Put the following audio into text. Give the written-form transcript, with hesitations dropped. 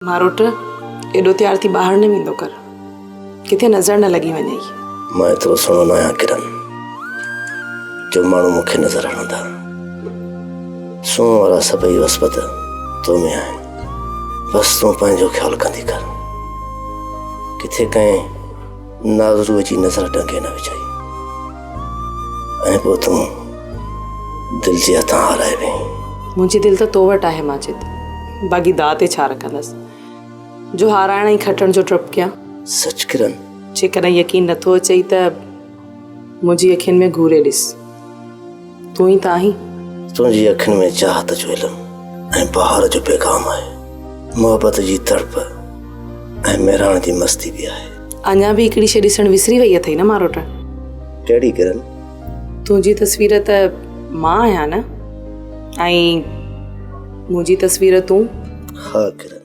ماروٽ، ايڏو تيار ٿي ٻاهر نه ويندو ڪر، ڪٿي نظر نه لڳي وڃئي. مان ايترو سهڻو نه آهيان ڪرن، جو ماڻهو مون کي نظر هڻندا. سونهن وارا سڀئي وصفت تو ۾ آهن. بس تون پنهنجو خيال ڪندي ڪر. ڪٿي ڪنهن نازروء جي نظر ڏنگي نه وجهئي ۽ پوء تون دل جي هٿان هارائي وئين. منهنجي دل ته تو وٽ آهي ماجد، باقي داء تي ڇا رکندس، جو هارائڻ ۽ کٽڻ جو ڊپ ڪيان. سچ ڪرن؟ جيڪڏهن يقين نٿو اچئي ته منهنجي اکين ۾ گهوري ڏس. تون ئي ته آهين. تنهنجي اکين ۾ چاهت جو علم ۽ بهار جو پيغام آهي. محبت جي تڙپ ۽ مهراڻ جي مستي به آهي. اڃا به هڪڙي شيء ڏسڻ وسري وئي اٿئي نه ماروٽ؟ ڪهڙي ڪرن؟ تنهنجي تصوير ته مان آهيان نه ۽ منهنجي تصوير تون؟ ها ڪرن.